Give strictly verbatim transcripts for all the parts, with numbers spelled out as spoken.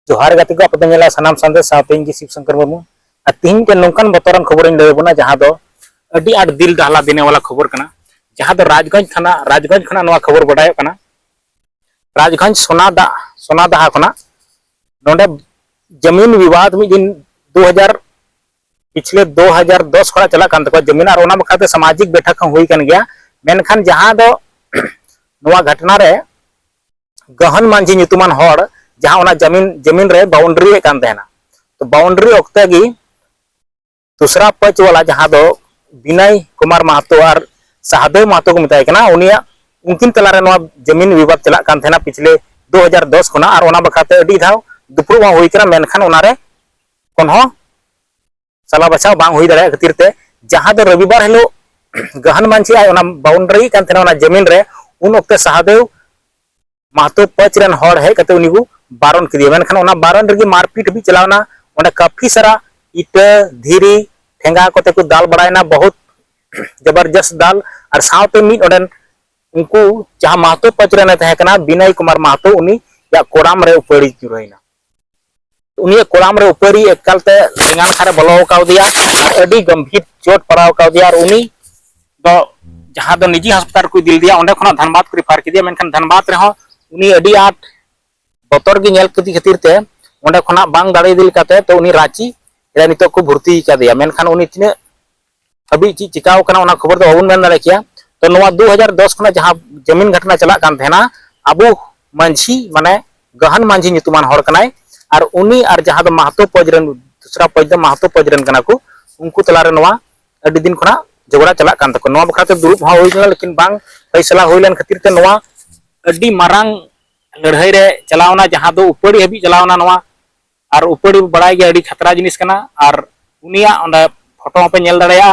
ᱡᱚᱦᱟᱨ ᱜᱟᱛᱮ ᱠᱚ, ᱟᱯᱮ ᱯᱮ ᱧᱮᱞᱟ ᱥᱟᱱᱟᱢ ᱥᱟᱸᱫᱮᱥ, ᱥᱟᱶᱛᱮ ᱤᱧ ᱜᱮ ᱥᱤᱵ ᱥᱚᱝᱠᱚᱨ ᱢᱩᱨᱢᱩ᱾ ᱟᱨ ᱛᱤᱦᱤᱧ ᱢᱤᱫᱴᱮᱱ ᱱᱚᱝᱠᱟᱱ ᱵᱚᱛᱚᱨᱟᱱ ᱠᱷᱚᱵᱚᱨᱤᱧ ᱞᱟᱹᱭ ᱟᱵᱚᱱᱟ, ᱡᱟᱦᱟᱸ ᱫᱚ ᱟᱹᱰᱤ ᱟᱸᱴ ᱫᱤᱞ ᱫᱟᱦᱞᱟ ᱫᱮᱱᱮ ᱣᱟᱞᱟ ᱠᱷᱚᱵᱚᱨ ᱠᱟᱱᱟ, ᱡᱟᱦᱟᱸ ᱫᱚ ᱨᱟᱡᱽᱜᱚᱸᱡᱽ ᱛᱷᱟᱱᱟ, ᱨᱟᱡᱽᱜᱚᱸᱡᱽ ᱠᱷᱚᱱᱟᱜ ᱱᱚᱣᱟ ᱠᱷᱚᱵᱚᱨ ᱵᱟᱰᱟᱭᱚᱜ ᱠᱟᱱᱟ᱾ ᱨᱟᱡᱽᱜᱚᱸᱡᱽ ᱥᱚᱱᱟᱫᱟ, ᱥᱚᱱᱟᱫᱟᱦᱟ ᱠᱷᱚᱱᱟᱜ ᱱᱚᱰᱮ ᱡᱟᱢᱤᱱ ᱵᱤᱵᱟᱫ ᱢᱤᱫ ᱫᱤᱱ ᱫᱩ ᱦᱟᱡᱟᱨ, ᱯᱤᱪᱷᱞᱮ ᱫᱩ ᱦᱟᱡᱟᱨ ᱫᱚᱥ ᱠᱷᱚᱱᱟᱜ ᱪᱟᱞᱟᱜ ᱠᱟᱱ ᱛᱟᱠᱚᱣᱟ ᱡᱟᱢᱤᱱ, ᱟᱨ ᱚᱱᱟ ᱵᱟᱠᱷᱨᱟᱛᱮ ᱥᱟᱢᱟᱡᱤᱠ ᱵᱮᱴᱷᱟᱠ ᱦᱚᱸ ᱦᱩᱭ ᱠᱟᱱ ᱜᱮᱭᱟ᱾ ᱢᱮᱱᱠᱷᱟᱱ ᱡᱟᱦᱟᱸ ᱫᱚ ᱱᱚᱣᱟ ᱜᱷᱚᱴᱱᱟ ᱨᱮ ᱜᱟᱦᱟᱱ ᱢᱟᱹᱡᱷᱤ ᱧᱩᱛᱩᱢᱟᱱ ᱦᱚᱲ ᱡᱟᱦᱟᱸ ᱚᱱᱟ ᱡᱟᱢᱤᱱ, ᱡᱟᱢᱤᱱ ᱨᱮ ᱵᱟᱣᱩᱱᱰᱟᱨᱤ ᱭᱮᱫ ᱠᱟᱱ ᱛᱟᱦᱮᱱᱟ, ᱛᱚ ᱵᱟᱣᱩᱱᱰᱟᱨᱤ ᱚᱠᱛᱮ ᱜᱮ ᱫᱩᱥᱨᱟ ᱯᱟᱸᱪ ᱣᱟᱞᱟ ᱡᱟᱦᱟᱸ ᱫᱚ ᱵᱤᱱᱚᱭ ᱠᱩᱢᱟᱨ ᱢᱟᱦᱟᱛᱚ ᱟᱨ ᱥᱟᱦᱫᱮᱣ ᱢᱟᱦᱟᱛᱚ ᱠᱚ ᱢᱮᱛᱟᱭ ᱠᱟᱱᱟ, ᱩᱱᱤᱭᱟᱜ, ᱩᱱᱠᱤᱱ ᱛᱟᱞᱟᱨᱮ ᱱᱚᱣᱟ ᱡᱟᱢᱤᱱ ᱵᱤᱵᱟᱫ ᱪᱟᱞᱟᱜ ᱠᱟᱱ ᱛᱟᱦᱮᱱᱟ ᱯᱤᱪᱷᱞᱮ ᱫᱩ ᱦᱟᱡᱟᱨ ᱫᱚᱥ ᱠᱷᱚᱱᱟᱜ, ᱟᱨ ᱚᱱᱟ ᱵᱟᱠᱷᱨᱟᱛᱮ ᱟᱹᱰᱤ ᱫᱷᱟᱣ ᱫᱩᱯᱲᱩᱵ ᱦᱚᱸ ᱦᱩᱭ ᱠᱟᱱᱟ, ᱢᱮᱱᱠᱷᱟᱱ ᱚᱱᱟᱨᱮ ᱠᱳᱱᱦᱚ ᱥᱟᱞᱟ ᱵᱟᱪᱷᱟᱣ ᱵᱟᱝ ᱦᱩᱭ ᱫᱟᱲᱮᱭᱟᱜ ᱠᱷᱟᱹᱛᱤᱨ ᱛᱮ ᱡᱟᱦᱟᱸ ᱫᱚ ᱨᱚᱵᱤᱵᱟᱨ ᱦᱤᱞᱳᱜ ᱜᱟᱦᱟᱱ ᱢᱟᱹᱡᱷᱤ ᱟᱡ ᱚᱱᱟ ᱵᱟᱣᱩᱱᱰᱟᱨᱤ ᱠᱟᱱ ᱛᱟᱦᱮᱱᱟ ᱚᱱᱟ ᱡᱟᱢᱤᱱ ᱨᱮ, ᱩᱱ ᱚᱠᱛᱮ ᱥᱟᱦᱫᱮᱣ ᱢᱟᱦᱟᱛᱚ ᱯᱟᱸᱪ ᱨᱮᱱ ᱦᱚᱲ ᱦᱮᱡ ᱠᱟᱛᱮ ᱩᱱᱤ ᱠᱚ ᱵᱟᱨᱚᱱ ᱠᱮᱫᱮᱭᱟ᱾ ᱢᱮᱱᱠᱷᱟᱱ ᱚᱱᱟ ᱵᱟᱨᱚᱱ ᱨᱮᱜᱮ ᱢᱟᱨᱯᱤᱴ ᱦᱟᱹᱵᱤᱡ ᱪᱟᱞᱟᱣ ᱮᱱᱟ᱾ ᱚᱸᱰᱮ ᱠᱟᱯᱷᱤ ᱥᱟᱨᱟ ᱤᱴᱟᱹ, ᱫᱷᱤᱨᱤ, ᱴᱷᱮᱸᱜᱟ ᱠᱚᱛᱮ ᱠᱚ ᱫᱟᱞ ᱵᱟᱲᱟᱭᱮᱱᱟ, ᱵᱚᱦᱩᱛ ᱡᱚᱵᱚᱨᱡᱚᱥᱛ ᱫᱟᱞ, ᱟᱨ ᱥᱟᱶᱛᱮ ᱢᱤᱫ ᱚᱸᱰᱮᱱ ᱩᱱᱠᱩ ᱡᱟᱦᱟᱸ ᱢᱟᱦᱟᱛᱚ ᱯᱟᱸᱪ ᱨᱮᱱᱮ ᱛᱟᱦᱮᱸ ᱠᱟᱱᱟ ᱵᱤᱱᱚᱭ ᱠᱩᱢᱟᱨ ᱢᱟᱦᱟᱛᱚ, ᱩᱱᱤᱭᱟᱜ ᱠᱚᱲᱟᱢ ᱨᱮ ᱩᱯᱟᱹᱲᱤ ᱧᱩᱨᱦᱟᱹᱭᱮᱱᱟ᱾ ᱩᱱᱤᱭᱟᱜ ᱠᱚᱲᱟᱢ ᱨᱮ ᱩᱯᱟᱹᱲᱤ ᱮᱠᱟᱞᱛᱮ ᱞᱮᱸᱜᱟᱱ ᱠᱷᱟᱨᱮ ᱵᱚᱞᱚ ᱟᱠᱟᱣᱫᱮᱭᱟ ᱟᱨ ᱟᱹᱰᱤ ᱜᱚᱢᱵᱷᱤᱨ ᱪᱳᱴ ᱯᱟᱲᱟᱣ ᱟᱠᱟᱣᱫᱮᱭᱟ, ᱟᱨ ᱩᱱᱤ ᱫᱚ ᱡᱟᱦᱟᱸ ᱫᱚ ᱱᱤᱡᱤ ᱦᱟᱥᱯᱟᱛᱟᱞ ᱨᱮᱠᱚ ᱤᱫᱤ ᱞᱮᱫᱮᱭᱟ, ᱚᱸᱰᱮ ᱠᱷᱚᱱᱟᱜ ᱫᱷᱟᱱᱵᱟᱫᱽ ᱠᱚ ᱨᱮᱯᱷᱟᱨ ᱠᱮᱫᱮᱭᱟ᱾ ᱢᱮᱱᱠᱷᱟᱱ ᱫᱷᱟᱱᱵᱟᱫᱽ ᱨᱮᱦᱚᱸ ᱩᱱᱤ ᱟᱹᱰᱤ ᱟᱸᱴ ᱵᱚᱛᱚᱨ ᱜᱮ ᱧᱮᱞ ᱠᱮᱫᱮ ᱠᱷᱟᱹᱛᱤᱨ ᱛᱮ ᱚᱸᱰᱮ ᱠᱷᱚᱱᱟᱜ ᱵᱟᱝ ᱫᱟᱲᱮ ᱤᱫᱤ ᱞᱮᱠᱟᱛᱮ ᱛᱚ ᱩᱱᱤ ᱨᱟᱸᱪᱤ ᱨᱮ ᱱᱤᱛᱚᱜ ᱠᱚ ᱵᱷᱚᱨᱛᱤ ᱟᱠᱟᱫᱮᱭᱟ᱾ ᱢᱮᱱᱠᱷᱟᱱ ᱩᱱᱤ ᱛᱤᱱᱟᱹᱜ ᱦᱟᱹᱵᱤᱡ ᱪᱮᱫ ᱪᱤᱠᱟᱣ ᱠᱟᱱᱟ ᱚᱱᱟ ᱠᱷᱚᱵᱚᱨ ᱫᱚ ᱵᱟᱵᱚᱱ ᱢᱮᱱ ᱫᱟᱲᱮ ᱠᱮᱭᱟ᱾ ᱛᱚ ᱱᱚᱣᱟ ᱫᱩ ᱦᱟᱡᱟᱨ ᱫᱚᱥ ᱠᱷᱚᱱᱟᱜ ᱡᱟᱦᱟᱸ ᱡᱟᱢᱤᱱ ᱜᱷᱚᱴᱱᱟ ᱪᱟᱞᱟᱜ ᱠᱟᱱ ᱛᱟᱦᱮᱱᱟ, ᱟᱵᱚ ᱢᱟᱹᱡᱷᱤ ᱢᱟᱱᱮ ᱜᱟᱦᱟᱱ ᱢᱟᱹᱡᱷᱤ ᱧᱩᱛᱩᱢᱟᱱ ᱦᱚᱲ ᱠᱟᱱᱟᱭ, ᱟᱨ ᱩᱱᱤ ᱟᱨ ᱡᱟᱦᱟᱸ ᱫᱚ ᱢᱟᱦᱟᱛᱚ ᱯᱟᱸᱪ ᱨᱮᱱ, ᱫᱩᱥᱨᱟ ᱯᱟᱸᱪ ᱫᱚ ᱢᱟᱦᱟᱛᱚ ᱯᱟᱸᱪ ᱨᱮᱱ ᱠᱟᱱᱟ ᱠᱚ, ᱩᱱᱠᱩ ᱛᱟᱞᱟᱨᱮ ᱱᱚᱣᱟ ᱟᱹᱰᱤ ᱫᱤᱱ ᱠᱷᱚᱱᱟᱜ ᱡᱷᱚᱜᱽᱲᱟ ᱪᱟᱞᱟᱜ ᱠᱟᱱ ᱛᱟᱠᱚᱣᱟ᱾ ᱱᱚᱣᱟ ᱵᱟᱠᱷᱨᱟᱛᱮ ᱫᱩᱲᱩᱵ ᱦᱚᱸ ᱦᱩᱭ ᱞᱮᱱᱟ, ᱞᱮᱠᱤᱱ ᱵᱟᱝ ᱯᱷᱟᱭᱥᱟᱞᱟ ᱦᱩᱭ ᱞᱮᱱ ᱠᱷᱟᱹᱛᱤᱨ ᱛᱮ ᱱᱚᱣᱟ ᱟᱹᱰᱤ ᱢᱟᱨᱟᱝ ᱞᱟᱹᱲᱦᱟᱹᱭ ᱨᱮ ᱪᱟᱞᱟᱣᱱᱟ, ᱡᱟᱦᱟᱸ ᱫᱚ ᱩᱯᱟᱹᱲᱤ ᱦᱟᱹᱵᱤᱡ ᱪᱟᱞᱟᱣᱱᱟ ᱱᱚᱣᱟ᱾ ᱟᱨ ᱩᱯᱟᱹᱲᱤ ᱵᱟᱲᱟᱭ ᱜᱮ ᱟᱹᱰᱤ ᱠᱷᱟᱛᱨᱟ ᱡᱤᱱᱤᱥ ᱠᱟᱱᱟ, ᱟᱨ ᱩᱱᱤᱭᱟᱜ ᱚᱸᱰᱮ ᱯᱷᱳᱴᱳ ᱦᱚᱸᱯᱮ ᱧᱮᱞ ᱫᱟᱲᱮᱭᱟᱜᱼᱟ᱾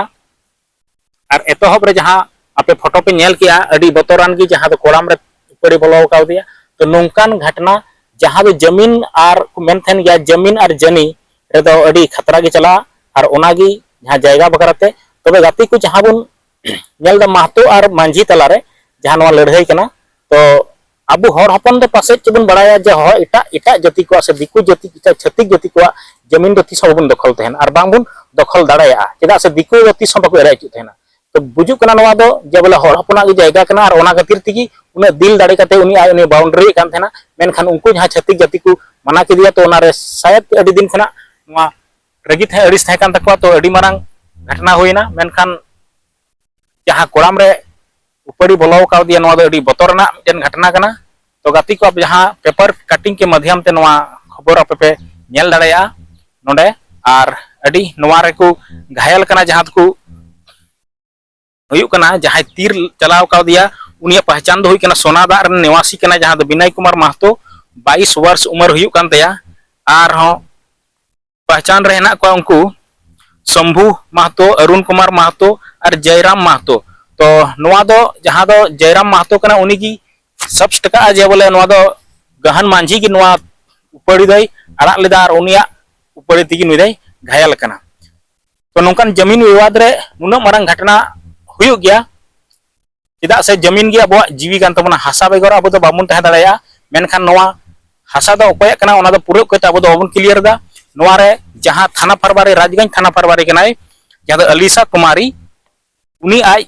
ᱟᱨ ᱮᱛᱚᱦᱚᱵ ᱨᱮ ᱡᱟᱦᱟᱸ ᱟᱯᱮ ᱯᱷᱳᱴᱳ ᱯᱮ ᱧᱮᱞ ᱠᱮᱜᱼᱟ, ᱟᱹᱰᱤ ᱵᱚᱛᱚᱨᱟᱱ ᱜᱮ, ᱡᱟᱦᱟᱸ ᱫᱚ ᱠᱚᱲᱟᱢ ᱨᱮ ᱩᱯᱟᱹᱲᱤ ᱵᱚᱞᱚ ᱟᱠᱟᱣᱫᱮᱭᱟ᱾ ᱛᱚ ᱱᱚᱝᱠᱟᱱ ᱜᱷᱚᱴᱱᱟ ᱡᱟᱦᱟᱸ ᱫᱚ ᱡᱟᱢᱤᱱ ᱟᱨ ᱠᱚ ᱢᱮᱱ ᱛᱟᱦᱮᱱ ᱜᱮᱭᱟ, ᱡᱟᱢᱤᱱ ᱟᱨ ᱡᱟᱹᱱᱤ ᱨᱮᱫᱚ ᱟᱹᱰᱤ ᱠᱷᱟᱛᱨᱟ ᱜᱮ ᱪᱟᱞᱟᱜᱼᱟ᱾ ᱟᱨ ᱚᱱᱟᱜᱮ ᱡᱟᱦᱟᱸ ᱡᱟᱭᱜᱟ ᱵᱟᱠᱷᱨᱟᱛᱮ, ᱛᱚᱵᱮ ᱜᱟᱛᱮ ᱠᱚ ᱡᱟᱦᱟᱸ ᱵᱚᱱ ᱧᱮᱞ ᱮᱫᱟ ᱢᱟᱦᱛᱚ ᱟᱨ ᱢᱟᱹᱡᱷᱤ ᱛᱟᱞᱟᱨᱮ ᱡᱟᱦᱟᱸ ᱱᱚᱣᱟ ᱞᱟᱹᱲᱦᱟᱹᱭ ᱠᱟᱱᱟ, ᱛᱚ ᱟᱵᱚ ᱦᱚᱲ ᱦᱚᱯᱚᱱ ᱫᱚ ᱯᱟᱥᱮᱡ ᱪᱮᱫ ᱵᱚᱱ ᱵᱟᱲᱟᱭᱟ ᱡᱮ ᱦᱚᱲ ᱮᱴᱟᱜ ᱮᱴᱟᱜ ᱡᱟᱹᱛᱤ ᱠᱚᱣᱟᱜ ᱥᱮ ᱫᱤᱠᱩ ᱡᱟᱹᱛᱤ, ᱮᱴᱟᱜ ᱪᱷᱟᱹᱛᱤᱠ ᱡᱟᱹᱛᱤ ᱠᱚᱣᱟᱜ ᱡᱟᱹᱢᱤᱱ ᱫᱚ ᱛᱤᱥ ᱦᱚᱸ ᱵᱟᱵᱚᱱ ᱫᱚᱠᱷᱚᱞ ᱛᱟᱦᱮᱱᱟ ᱟᱨ ᱵᱟᱝᱵᱚᱱ ᱫᱚᱠᱷᱚᱞ ᱫᱟᱲᱮᱭᱟᱜᱼᱟ, ᱪᱮᱫᱟᱜ ᱥᱮ ᱫᱤᱠᱩ ᱫᱚ ᱛᱤᱥ ᱦᱚᱸ ᱵᱟᱠᱚ ᱮᱲᱮ ᱦᱚᱪᱚᱜ ᱛᱟᱦᱮᱱᱟ᱾ ᱛᱚ ᱵᱩᱡᱩᱜ ᱠᱟᱱᱟ ᱱᱚᱣᱟ ᱫᱚ ᱡᱮ ᱵᱚᱞᱮ ᱦᱚᱲ ᱦᱚᱯᱚᱱᱟᱜ ᱜᱮ ᱡᱟᱭᱜᱟ ᱠᱟᱱᱟ ᱟᱨ ᱚᱱᱟ ᱠᱷᱟᱹᱛᱤᱨ ᱛᱮᱜᱮ ᱩᱱᱟᱹᱜ ᱫᱤᱞ ᱫᱟᱲᱮ ᱠᱟᱛᱮ ᱩᱱᱤ ᱟᱡ ᱩᱱᱤ ᱵᱟᱣᱩᱱᱰᱟᱨᱤ ᱮᱫ ᱠᱟᱱ ᱛᱟᱦᱮᱱᱟ᱾ ᱢᱮᱱᱠᱷᱟᱱ ᱩᱱᱠᱩ ᱡᱟᱦᱟᱸ ᱪᱷᱟᱹᱛᱤᱠ ᱡᱟᱹᱛᱤ ᱠᱚ ᱢᱟᱱᱟ ᱠᱮᱫᱮᱭᱟ, ᱛᱚ ᱚᱱᱟᱨᱮ ᱥᱟᱭᱮᱫ ᱟᱹᱰᱤ ᱫᱤᱱ ᱠᱷᱚᱱᱟᱜ ᱱᱚᱣᱟ ᱨᱟᱹᱜᱤ ᱛᱟᱦᱮᱸ, ᱟᱹᱲᱤᱥ ᱛᱟᱦᱮᱸ ᱠᱟᱱ ᱛᱟᱠᱚᱣᱟ, ᱛᱚ ᱟᱹᱰᱤ ᱢᱟᱨᱟᱝ ᱜᱷᱚᱴᱱᱟ ᱦᱩᱭᱱᱟ᱾ ᱢᱮᱱᱠᱷᱟᱱ ᱡᱟᱦᱟᱸ ᱠᱚᱲᱟᱢ ᱨᱮ ᱩᱯᱟᱹᱲᱤ ᱵᱚᱞᱚ ᱠᱟᱣᱫᱮᱭᱟ, ᱱᱚᱣᱟ ᱫᱚ ᱟᱹᱰᱤ ᱵᱚᱛᱚᱨ ᱨᱮᱱᱟᱜ ᱢᱤᱫᱴᱮᱱ ᱜᱷᱚᱴᱱᱟ ᱠᱟᱱᱟ᱾ ᱛᱚ ᱜᱟᱛᱮ ᱠᱚ, ᱟᱯᱮ ᱡᱟᱦᱟᱸ ᱯᱮᱯᱟᱨ ᱠᱟᱴᱤᱝ ᱠᱮ ᱢᱟᱫᱷᱭᱟᱢ ᱛᱮ ᱱᱚᱣᱟ ᱠᱷᱚᱵᱚᱨ ᱟᱯᱮ ᱯᱮ ᱧᱮᱞ ᱫᱟᱲᱮᱭᱟᱜᱼᱟ ᱱᱚᱰᱮ, ᱟᱨ ᱟᱹᱰᱤ ᱱᱚᱣᱟ ᱨᱮᱠᱚ ᱜᱷᱟᱭᱮᱞ ᱠᱟᱱᱟ, ᱡᱟᱦᱟᱸ ᱫᱚᱠᱚ ᱦᱩᱭᱩᱜ ᱠᱟᱱᱟ, ᱡᱟᱦᱟᱸᱭ ᱛᱤᱨ ᱪᱟᱞᱟᱣ ᱠᱟᱣᱫᱮᱭᱟ, ᱩᱱᱤᱭᱟᱜ ᱯᱟᱦᱪᱟᱱ ᱫᱚ ᱦᱩᱭᱩᱜ ᱠᱟᱱᱟ ᱥᱚᱱᱟ ᱫᱟᱜ ᱨᱮᱱ ᱱᱤᱣᱟᱥᱤ ᱠᱟᱱᱟᱭ, ᱡᱟᱦᱟᱸ ᱫᱚ ᱵᱤᱱᱟᱭ ᱠᱩᱢᱟᱨ ᱢᱟᱦᱛᱚ, ᱵᱟᱭᱤᱥ ᱵᱚᱨᱥ ᱩᱢᱮᱨ ᱦᱩᱭᱩᱜ ᱠᱟᱱ ᱛᱟᱭᱟ᱾ ᱟᱨᱦᱚᱸ ᱯᱟᱦᱪᱟᱱ ᱨᱮ ᱦᱮᱱᱟᱜ ᱠᱚᱣᱟ ᱩᱱᱠᱩ ᱥᱚᱢᱵᱷᱩ ᱢᱟᱦᱛᱚ, ᱚᱨᱩᱱ ᱠᱩᱢᱟᱨ ᱢᱟᱦᱛᱚ ᱟᱨ ᱡᱚᱭᱨᱟᱢ ᱢᱟᱦᱛᱚ᱾ ᱛᱚ ᱱᱚᱣᱟ ᱫᱚ ᱡᱟᱦᱟᱸ ᱫᱚ ᱡᱚᱭᱨᱟᱢ ᱢᱟᱦᱛᱚ ᱠᱟᱱᱟ, ᱩᱱᱤᱜᱮ ᱥᱟᱵ ᱴᱟᱠᱟᱜᱼᱟ ᱡᱮ ᱵᱚᱞᱮ ᱱᱚᱣᱟ ᱫᱚ ᱜᱟᱦᱟᱱ ᱢᱟᱹᱡᱷᱤ ᱜᱮ ᱱᱚᱣᱟ ᱩᱯᱟᱹᱲᱤ ᱫᱚᱭ ᱟᱲᱟᱜ ᱞᱮᱫᱟ ᱟᱨ ᱩᱱᱤᱭᱟᱜ ᱩᱯᱟᱹᱲᱤ ᱛᱮᱜᱮ ᱱᱩᱭ ᱫᱚᱭ ᱜᱷᱟᱭᱮᱞ ᱟᱠᱟᱱᱟ᱾ ᱛᱚ ᱱᱚᱝᱠᱟᱱ ᱡᱟᱢᱤᱱ ᱵᱤᱵᱟᱫ ᱨᱮ ᱱᱩᱱᱟᱹᱜ ᱢᱟᱨᱟᱝ ᱜᱷᱚᱴᱱᱟ ᱦᱩᱭᱩᱜ ᱜᱮᱭᱟ, ᱪᱮᱫᱟᱜ ᱥᱮ ᱡᱟᱢᱤᱱ ᱜᱮ ᱟᱵᱚᱣᱟᱜ ᱡᱤᱣᱤ ᱠᱟᱱ ᱛᱟᱵᱚᱱᱟ, ᱦᱟᱥᱟ ᱵᱮᱜᱚᱨ ᱟᱵᱚ ᱫᱚ ᱵᱟᱵᱚᱱ ᱛᱟᱦᱮᱸ ᱫᱟᱲᱮᱭᱟᱜᱼᱟ᱾ ᱢᱮᱱᱠᱷᱟᱱ ᱱᱚᱣᱟ ᱦᱟᱥᱟ ᱫᱚ ᱚᱠᱚᱭᱟᱜ ᱠᱟᱱᱟ, ᱚᱱᱟ ᱫᱚ ᱯᱩᱨᱟᱹ ᱚᱠᱚᱭᱛᱮ ᱟᱵᱚ ᱫᱚ ᱵᱟᱵᱚᱱ ᱠᱞᱤᱭᱟᱨ ᱮᱫᱟ᱾ ᱱᱚᱣᱟ ᱨᱮ ᱡᱟᱦᱟᱸ ᱛᱷᱟᱱᱟ ᱯᱷᱟᱨᱵᱟᱨᱤ, ᱨᱟᱡᱽᱜᱚᱸᱡᱽ ᱛᱷᱟᱱᱟ ᱯᱷᱟᱨᱵᱟᱨᱤ ᱠᱟᱱᱟᱭ, ᱡᱟᱦᱟᱸ ᱫᱚ ᱟᱞᱤᱥᱟ ᱠᱩᱢᱟᱨᱤ, ᱩᱱᱤ ᱟᱡ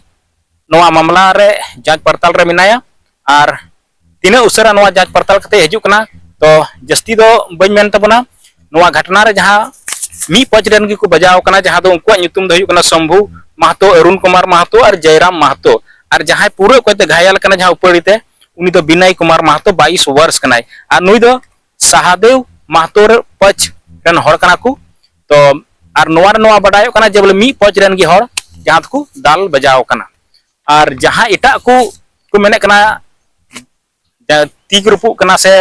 ᱱᱚᱣᱟ ᱢᱟᱢᱞᱟ ᱨᱮ ᱡᱟᱸᱪ ᱯᱟᱲᱛᱟᱞ ᱨᱮ ᱢᱮᱱᱟᱭᱟ᱾ ᱟᱨ ᱛᱤᱱᱟᱹᱜ ᱩᱥᱟᱹᱨᱟ ᱱᱚᱣᱟ ᱡᱟᱸᱪ ᱯᱟᱲᱛᱟᱞ ᱠᱟᱛᱮ ᱦᱤᱡᱩᱜ ᱠᱟᱱᱟ, ᱛᱚ ᱡᱟᱹᱥᱛᱤ ᱫᱚ ᱵᱟᱹᱧ ᱢᱮᱱ ᱛᱟᱵᱚᱱᱟ᱾ ᱱᱚᱣᱟ ᱜᱷᱚᱴᱱᱟ ᱨᱮ ᱡᱟᱦᱟᱸ ᱢᱤᱫ ᱯᱚᱪ ᱨᱮᱱ ᱜᱮᱠᱚ ᱵᱟᱡᱟᱣ ᱠᱟᱱᱟ, ᱡᱟᱦᱟᱸ ᱫᱚ ᱩᱱᱠᱩᱣᱟᱜ ᱧᱩᱛᱩᱢ ᱫᱚ ᱦᱩᱭᱩᱜ ᱠᱟᱱᱟ ᱥᱚᱢᱵᱷᱩ ᱢᱟᱦᱛᱚ, ᱚᱨᱩᱱ ᱠᱩᱢᱟᱨ ᱢᱟᱦᱛᱚ ᱟᱨ ᱡᱚᱭᱨᱟᱢ ᱢᱟᱦᱛᱚ᱾ ᱟᱨ ᱡᱟᱦᱟᱸᱭ ᱯᱩᱨᱟᱹ ᱚᱠᱚᱭᱛᱮ ᱜᱷᱟᱭᱟᱞ ᱠᱟᱱᱟ ᱡᱟᱦᱟᱸ ᱩᱯᱟᱹᱲᱤ ᱛᱮ, ᱩᱱᱤ ᱫᱚ ᱵᱤᱱᱚᱭ ᱠᱩᱢᱟᱨ ᱢᱟᱦᱛᱚ, ᱵᱟᱭᱤᱥ ᱵᱚᱨᱥ ᱠᱟᱱᱟᱭ᱾ ᱟᱨ ᱱᱩᱭ ᱫᱚ ᱥᱟᱦᱟᱫᱮᱣ ᱢᱟᱦᱛᱚ ᱨᱮ ᱯᱟᱸᱪ ᱨᱮᱱ ᱦᱚᱲ ᱠᱟᱱᱟ ᱠᱚ᱾ ᱛᱚ ᱟᱨ ᱱᱚᱣᱟ ᱨᱮ ᱱᱚᱣᱟ ᱵᱟᱰᱟᱭᱚᱜ ᱠᱟᱱᱟ ᱡᱮ ᱵᱚᱞᱮ ᱢᱤᱫ ᱯᱟᱸᱪ ᱨᱮᱱ ᱜᱮ ᱦᱚᱲ ᱡᱟᱦᱟᱸ ᱫᱚᱠᱚ ᱫᱟᱞ ᱵᱟᱡᱟᱣ ᱠᱟᱱᱟ᱾ ᱟᱨ ᱡᱟᱦᱟᱸ ᱮᱴᱟᱜ ᱠᱚ ᱠᱚ ᱢᱮᱱᱮᱫ ᱠᱟᱱᱟ, ᱡᱟᱦᱟᱸ ᱛᱤ ᱠᱚ ᱨᱟᱹᱯᱩᱫ ᱠᱟᱱᱟ ᱥᱮ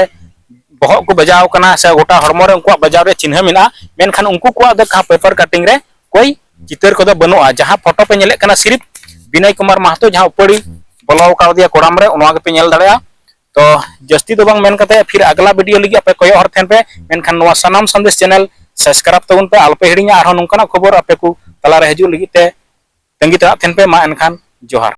ᱵᱚᱦᱚᱜ ᱠᱚ ᱵᱟᱡᱟᱣ ᱠᱟᱱᱟ ᱥᱮ ᱜᱚᱴᱟ ᱦᱚᱲᱢᱚ ᱨᱮ ᱩᱱᱠᱩᱣᱟᱜ ᱵᱟᱡᱟᱣ ᱨᱮᱭᱟᱜ ᱪᱤᱱᱦᱟᱹ ᱢᱮᱱᱟᱜᱼᱟ, ᱢᱮᱱᱠᱷᱟᱱ ᱩᱱᱠᱩ ᱠᱚᱣᱟᱜ ᱫᱚ ᱡᱟᱦᱟᱸ ᱯᱮᱯᱟᱨ ᱠᱟᱴᱤᱝ ᱨᱮ ᱠᱚᱭ ᱪᱤᱛᱟᱹᱨ ᱠᱚᱫᱚ ᱵᱟᱹᱱᱩᱜᱼᱟ᱾ ᱡᱟᱦᱟᱸ ᱯᱷᱳᱴᱳ ᱯᱮ ᱧᱮᱞᱮᱫ ᱠᱟᱱᱟ, ᱥᱤᱨᱤᱯ ᱵᱤᱱᱚᱭ ᱠᱩᱢᱟᱨ ᱢᱟᱦᱛᱚ ᱡᱟᱦᱟᱸ ᱩᱯᱟᱹᱲᱤ ᱵᱚᱞᱚ ᱠᱟᱣᱫᱮᱭᱟ ᱠᱚᱲᱟᱢ ᱨᱮ, ᱱᱚᱣᱟ ᱜᱮᱯᱮ ᱧᱮᱞ ᱫᱟᱲᱮᱭᱟᱜᱼᱟ᱾ ᱛᱚ ᱡᱟᱹᱥᱛᱤ ᱫᱚ ᱵᱟᱝ ᱢᱮᱱ ᱠᱟᱛᱮ ᱯᱷᱤᱨ ᱟᱜᱽᱞᱟ ᱵᱷᱤᱰᱤᱭᱳ ᱞᱟᱹᱜᱤᱫ ᱟᱯᱮ ᱠᱚᱭᱚᱜ ᱦᱚᱨ ᱛᱟᱦᱮᱱ ᱯᱮ᱾ ᱢᱮᱱᱠᱷᱟᱱ ᱱᱚᱣᱟ ᱥᱟᱱᱟᱢ ᱥᱟᱸᱫᱮᱥ ᱪᱮᱱᱮᱞ ᱥᱟᱵᱥᱠᱨᱟᱭᱤᱵ ᱛᱟᱵᱚᱱ ᱯᱮ, ᱟᱞᱚᱯᱮ ᱦᱤᱲᱤᱧᱟ᱾ ᱟᱨᱦᱚᱸ ᱱᱚᱝᱠᱟᱱᱟᱜ ᱠᱷᱚᱵᱚᱨ ᱟᱯᱮ ᱠᱚ ᱛᱟᱞᱟᱨᱮ ᱦᱤᱡᱩᱜ ᱞᱟᱹᱜᱤᱫ ᱛᱮ ᱛᱟᱺᱜᱤ ᱛᱟᱲᱟᱜ ᱛᱟᱦᱮᱱ ᱯᱮ᱾ ᱢᱟ ᱮᱱᱠᱷᱟᱱ ᱡᱚᱦᱟᱨ᱾